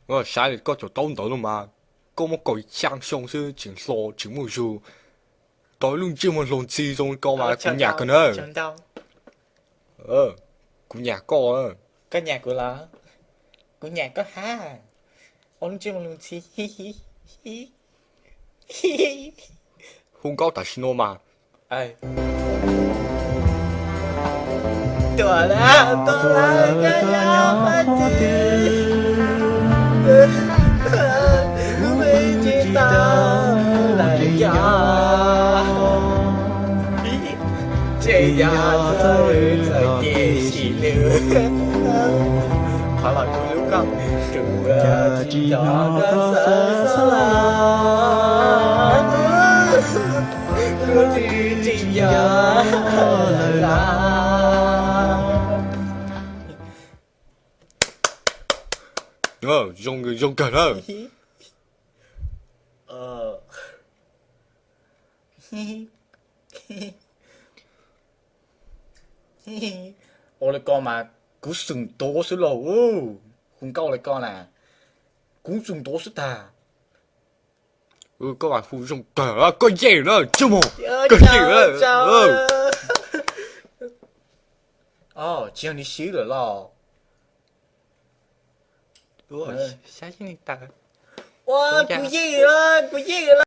Saib li koj cov taub ntawd los mas, koj muaj kaum xya xyoo xwb tseem hlo tseem muaj zug, tau ib lub ntsej muag hluas ntxhi zoo li ko mas kuv nyiam kawg na. Kuv nyiam koj. Koj nyiam kuv los? Kuv nyiam koj hab. Ua lub ntsej muag hluas ntxhi. Hu nkauj tam sim no mas. Tuaj lawm, tuaj lawm, koj nyob qhov twg? Kuv tsis tau lawm yog. Tseem yog txawj txawj ces sim lwm. Qhov los kuv lub koj, kuv tsis nco koj xav xav los. Kuv tsis tsis nco lawm los. Zoo, zoo kawg na. Ua li ko mas kuv xum ntuav xwb lauj. Hu nkauj li ko na, kuv xum ntuav xwb tag. Koj mas hu zoo kawg, koj yeej na, tsis mus, koj yeej na. Tsis yog nws swb lawm los? Kuv yeej, kuv yeej.